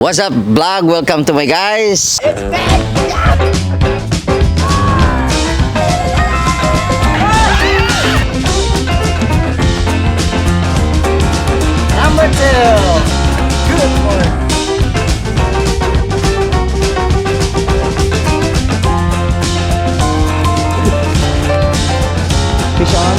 What's up, vlog? Welcome to my guys. Number two. Good one. Fish on.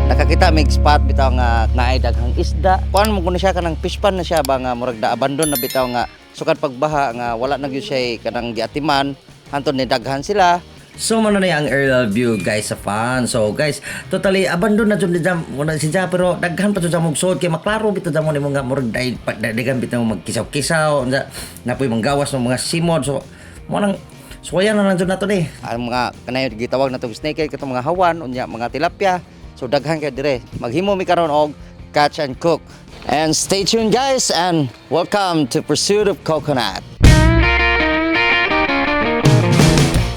Nakakita mig spot bitaw nga naay daghang isda. Kuan mo kuno siya kanang fish pan na siya ba nga murag na abandon na bitaw nga sukad pagbaha nga wala na gyud siya kanang giatiman hantud ni daghan sila. So mo na ni ang aerial view, guys, sa fan. So guys, totally abandon na jud ni jam muna si Ja, pero daghan pa jud sa mong sod kay maklaro bitaw jam mo nimo nga murag dahil daghan bitaw magkisaw-kisaw unsa napoy manggawas ng mga simod. So mo nang suwayan na lang jud nato ni. Ang mga kanay gitawag na tong snakehead, katong mga hawan, unya mga tilapia. So daghan kay dire. Maghimo mi karon og catch and cook. And stay tuned, guys, and welcome to Pursuit of Coconut.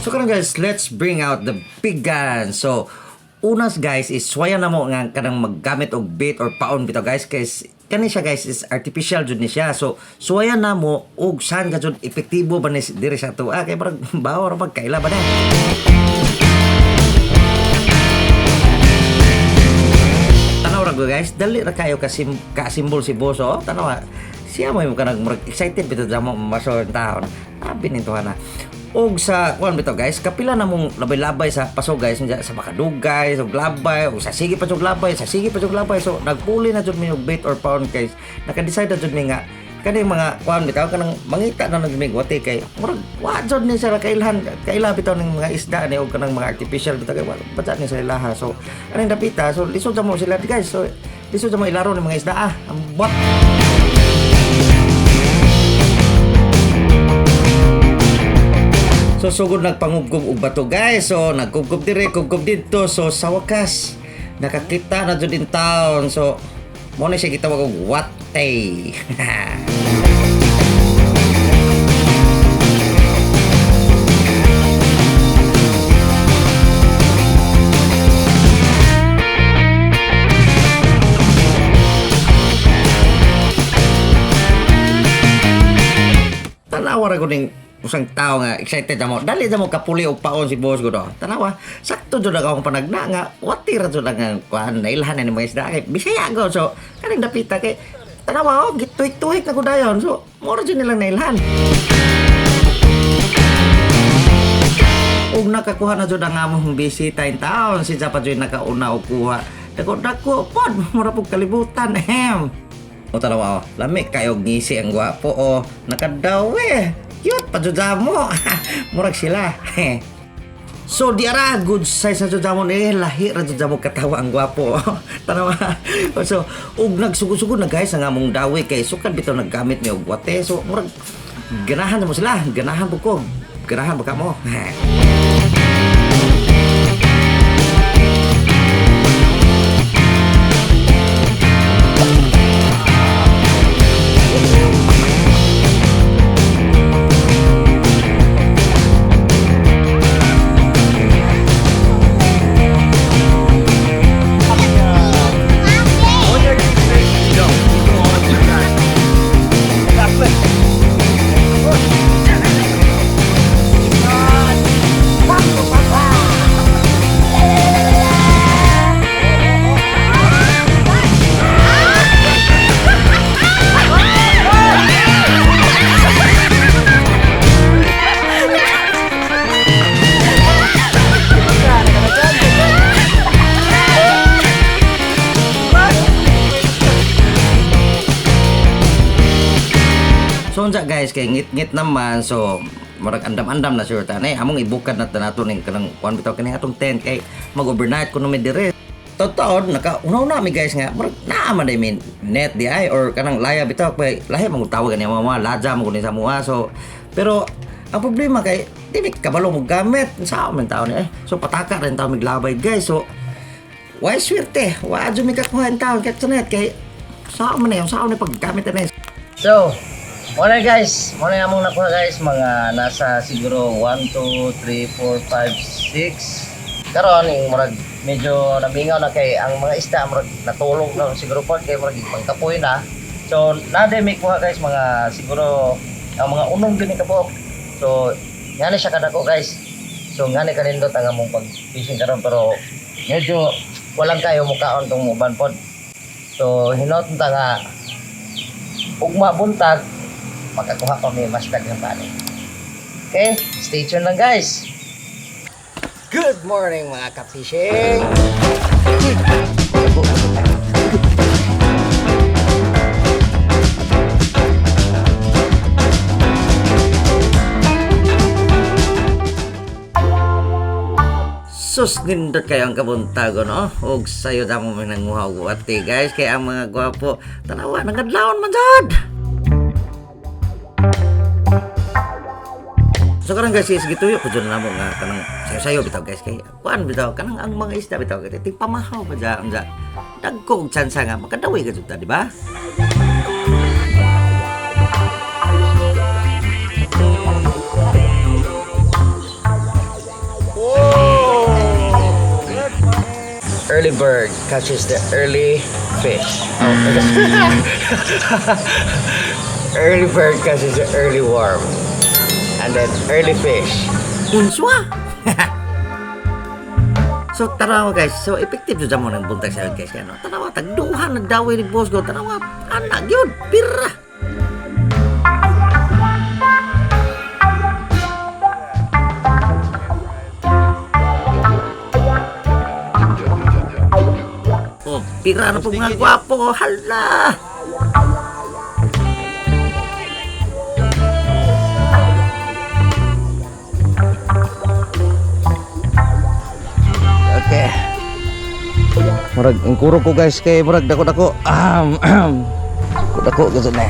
So karon, guys, let's bring out the big gun. So unas, guys, is suwayan na mo nga kanang maggamit og bait or paon bitaw, guys, kay kani siya, guys, is artificial jud ni siya. So suwayan na mo og saan ka jud epektibo ba ni diri sa ato. Ah, kay parang bawo ra magkaila ba na. Tanaw ra ko, guys, dali ra kayo kasim ka-simbol si boss, oh. Tanaw ah. Siya mo yung kanang murag excited bitaw damo maso taon. Abi nito na. Og sa kuan bitaw, guys, kapila na mong labay-labay sa paso, guys, unya sa makadugay, og labay, og sa sige pa jud labay, sa sige pa jud labay. So nagpuli na jud mi og bait or pound, guys. Naka-decide na jud mi nga kani mga kuan bitaw kanang mangita na lang jud mi wate kay murag wa jud ni sila kailhan kaila bitaw ning mga isda ni og kanang mga artificial bitaw kay wa bata ni sa ilaha. So anong dapita, so lisod sa mo sila, guys. So lisod sa mo ilaro ng mga isda, ah. Ambot. So sugod nagpangubkob og bato, guys. So nagkubkob dire, kubkob didto. So sa wakas nakakita na jud in town. So mo na siya gitawag og wate. Tanawa ra ko ning usang tao nga excited na mo. Dali na mo kapuli og paon si boss ko do. Tanawa, sakto jud akong panagna nga wati ra jud ang kuan nailhan na ni mga isda kay Bisaya ko. So kaning dapita kay tanawa, oh, gituhik-tuhik na ko dayon. So mo ra jud nilang nailhan. Ug nakakuha na jud ang among bisita in town. Si Japa jud nakauna og kuha. Dako dako pod, mura pug kalibutan ehem. O tanawa, oh, lami kayo ngisi ang gwapo, oh. Nakadaw eh. Cute pa jud mo. Murag sila. So di ara good size na jud mo ni, lahi ra jud mo katawa ang gwapo. Tanawa. So ug nagsugod-sugod na, guys, ang among dawi kay sukad bitaw naggamit ni og wate. So murag ganahan na mo sila, ganahan po ko. Ganahan ba ka mo? So unsa, guys, kay ngit-ngit naman, so murag andam-andam na sure ta eh among ibukad na ta nato ning kanang kuan bitaw kani atong tent kay mag-overnight kuno mi dire. Totoo, naka una-una mi, guys, nga murag naa man day mi net di ay or kanang laya bitaw kay lahi man tawag ani mga laja mo kunin sa mua. So pero ang problema kay di mi kabalo mo gamit sa man taon eh. So pataka rin taon miglabay, guys. So why swerte wa adyo mi kakuha in taon kay net kay sa man eh sa man paggamit na eh. So, muna guys, muna yung among nakuha, guys, mga nasa siguro 1, 2, 3, 4, 5, 6. Karon ing murag medyo namingaw na kay ang mga isda murag natulog na siguro pod kay murag pangkapoy na. So nade may kuha, guys, mga siguro ang mga unong gini kabuok. So ngani siya kadako, guys. So ngani kanindot ang among pag fishing karon, pero medyo walang kayo mukaon tong uban pod. So hinot ta nga ugma buntag makakuha kami mas daghang bani. Okay, stay tuned lang, guys. Good morning, mga ka-fishing! Sus, nindot kayo ang kabuntago, no? Og sayo damo may nanguha og ate, guys. Kaya ang mga gwapo, tanawa, nangadlawon man jud! So karon, guys, is gituyo ko jud namo nga kanang sayo-sayo bitaw, guys, kay kuan bitaw kanang ang mga isda bitaw kay ting pamahaw pa ja unsa. Dagko og tsansa nga makadaway ka jud ta, di ba? Early bird catches the early fish. Oh. Early bird catches the early worm. And then early fish. Unswa! So tanawa, guys, so effective jud mo ng buntag sa guys kay no. Tanawa tagduha na daway ni boss ko, tanawa anak gyud pira. Oh, pira na po mga gwapo. Hala! Okay. Murag ang kuro ko, guys, kay murag dako-dako. Dako gud na.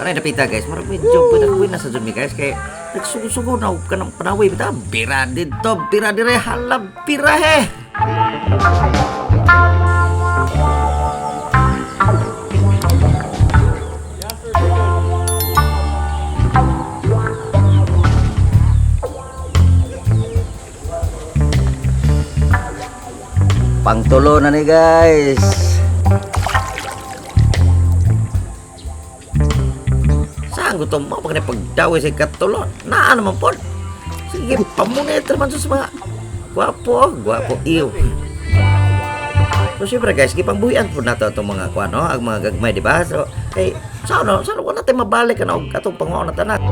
Sana napita, guys, murag medyo budak na sa jud mi, guys, kay nagsugo-sugo na og kanang panaway bitaw. Bira didto, bira dire, hala bira he. Pangtulo na ni, guys. Saan ko mo pag pagdaway sa katulo? Naa naman po. Sige, pamunit naman sa mga gwapo, gwapo, iyo. So syempre, guys, gipangbuhian po nato itong mga kuano, ang mga gagmay, di ba? So, kay sa ano, wala tayo mabalik ano, og atong panguha na tanan.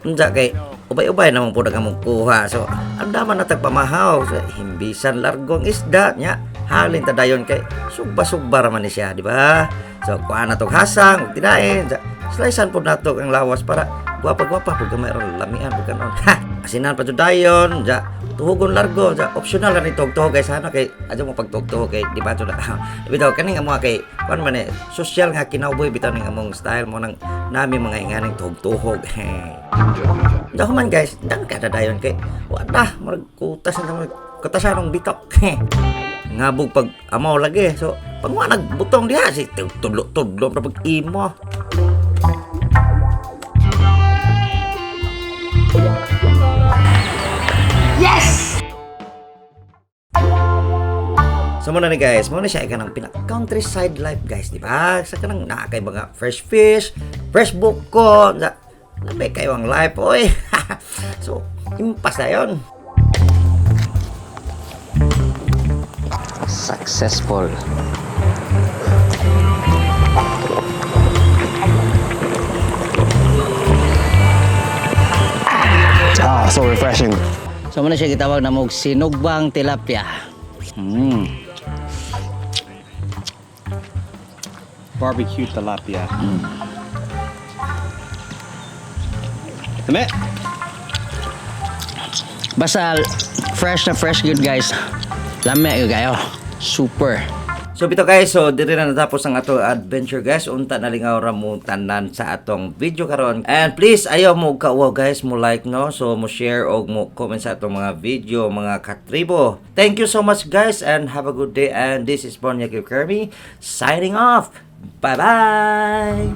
Unsa kay ubay-ubay naman po among kuha. So, ang dama na tagpamahaw. So, himbisan largo ang isda nya. Halin ta dayon kay sugba-sugba ra man ni siya, di ba? So, kuha na tong hasang ug tinain. Slicean po nato ang lawas para gwapa-gwapa pud gamay ron lamian pud kanon. Ha! Asinan pa jud dayon, ja tuhugon largo, ja optional ra ni tuhog, guys, sana kay adyo mo pagtuhog-tuhog kay di ba to na. Bitaw kaning amo kay kuan man eh, social nga kinawboy bitaw ning among style mo nang nami mga inganing tuhog-tuhog. Dako man, guys, dang kada dayon kay wala murag kutas na murag kutasan ng bitok. Ngabog pag amaw lagi. So pag wa nagbutong diha si tudlo-tudlo ra pag imo. Yes! So muna ni, guys, muna siya kanang pinaka countryside life, guys, di ba? Sa kanang naa kay mga fresh fish, fresh buko, na lami kayo ang life, oy. So, impas na yon. Successful. Ah, so refreshing. So muna siya gitawag na mog sinugbang tilapia. Barbecue tilapia. Mm. Basta fresh na fresh good, guys. Lami kayo. Super. So So bitaw guys, so diri na natapos ang ato adventure, guys. Unta nalingaw ra mo tanan sa atong video karon. And please ayaw mo kauwaw, guys, mo like, no. So mo share og mo comment sa atong mga video, mga katribo. Thank you so much, guys, and have a good day, and this is Bonya Kirby signing off. Bye bye.